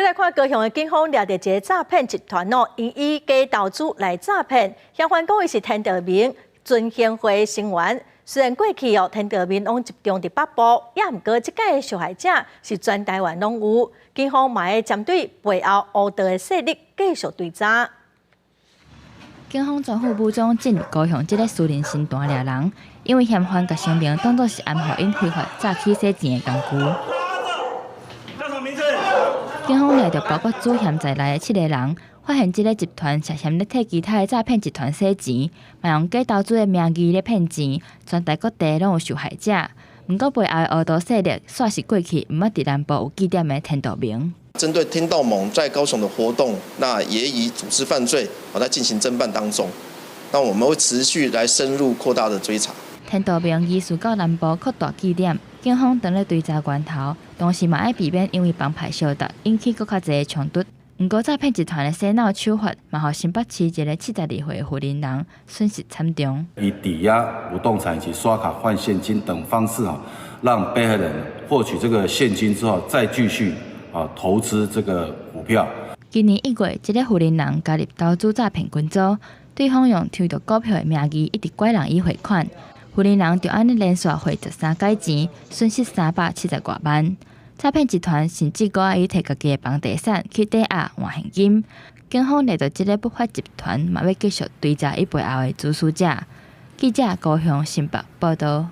來看高雄的警方掠著一个詐騙集團哦，𪜶以假投資來詐騙，嫌犯講伊是天道盟尊興會成員。雖然過去哦，天道盟攏集中佇北部，也毋過這擺的受害者是全台灣攏有。警方嘛會針對背後烏道的勢力繼續追查。警方全副武裝進入高雄這个私人神壇掠人，因為嫌犯共聲明當作是安予𪜶非法詐欺洗錢的工具。警方掠著包括主嫌在內的七个人，發現這个集團涉嫌咧替其他的詐騙集團洗錢，嘛用假投資的名義咧騙錢，全台各地攏有受害者。毋過背後的黑道勢力，煞是過去毋捌佇南部有據點的天道盟。針對天道盟在高雄的活動，那也以組織犯罪在進行偵辦當中。那我們會持續來深入擴大的追查。天道盟疑似到南部擴大據點，警方當咧追查源頭，同時嘛愛避免因為幫派相鬥引起閣較濟的衝突。毋過詐騙集團的洗腦手法，嘛予新北市一个72歲的婦人人損失慘重。以抵押不動產以及刷卡換現金等方式啊，讓被害人獲取這個現金之後，再繼續啊投資這個股票。今年1月，這个婦人人加入投資詐騙群組，對方用抽著股票的名義，一直拐人伊匯款。婦人人就按呢連續匯13擺錢，損失370外萬。詐騙集團甚至閣愛伊提家己的房地產去抵押換現金。警方掠著這个不法集團，嘛欲繼續追查伊背後的主使者。記者高雄新北報道。